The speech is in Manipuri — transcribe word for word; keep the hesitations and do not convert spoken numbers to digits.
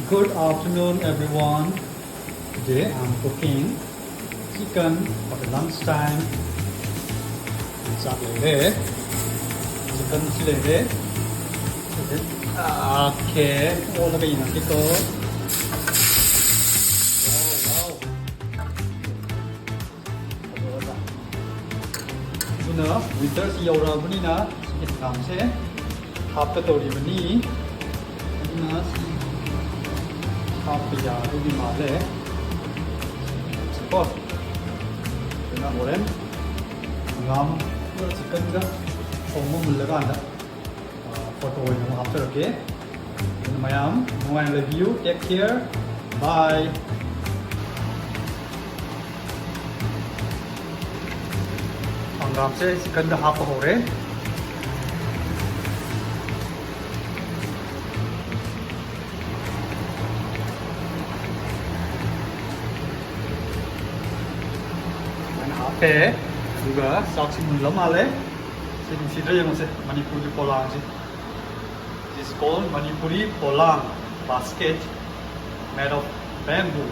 Good afternoon, everyone. Today I'm cooking chicken for the lunch time. ꯆꯥꯛ ꯂꯩꯔꯦ꯫ Chicken ꯁꯤ ꯂꯩꯔꯦ꯫ Okay. ꯑꯣꯜꯂꯒ ꯌꯦꯡꯉꯛꯀꯦꯀꯣ꯫ Wow, wow. ꯑꯗꯨꯅ winter ꯁꯤ ꯌꯧꯔꯛꯑꯕꯅꯤꯅ ꯁꯤꯒꯤ ꯍꯪꯒꯥꯝꯁꯦ ꯍꯥꯞꯀꯗꯧꯔꯤꯕꯅꯤ꯫ ꯑꯗꯨꯅ ꯁꯤ ꯍꯥꯞꯄ ꯌꯥꯗꯧꯗꯤ ꯃꯥꯜꯂꯦ꯫ ꯀꯣ꯫ ꯑꯗꯨꯅ ꯍꯣꯔꯦꯟ ꯍꯪꯒꯥꯝꯒ chicken ꯒ ꯊꯣꯡꯕ ꯃꯨꯜꯂꯀꯥꯟꯗ, ꯑ, photo ꯑꯣꯏꯅ ꯑꯃꯨꯛ ꯍꯥꯞꯆꯔꯛꯀꯦ꯫ ꯑꯗꯨꯅ ꯃꯌꯥꯝ ꯅꯨꯡꯉꯥꯏꯅ ꯂꯩꯕꯤꯌꯨ꯫ Take care. Bye. ꯍꯪꯒꯥꯝꯁꯦ chicken ꯗ ꯍꯥꯞꯄ ꯍꯧꯔꯦ꯫ ꯁꯨꯃꯥꯏꯅ ꯍꯥꯞꯄꯦ꯫ ꯑꯗꯨꯒ ꯆꯥꯛꯁꯤ ꯃꯨꯜꯂ ꯃꯥꯜꯂꯦ꯫ ꯁꯤ ꯅꯨꯡꯁꯤꯗ꯭ꯔꯥ ꯌꯦꯡꯉꯨꯁꯦ, ꯃꯅꯤꯄꯨꯔꯒꯤ ꯄꯣꯂꯥꯡꯁꯦ꯫ This is called Manipuri polang basket made of bamboo.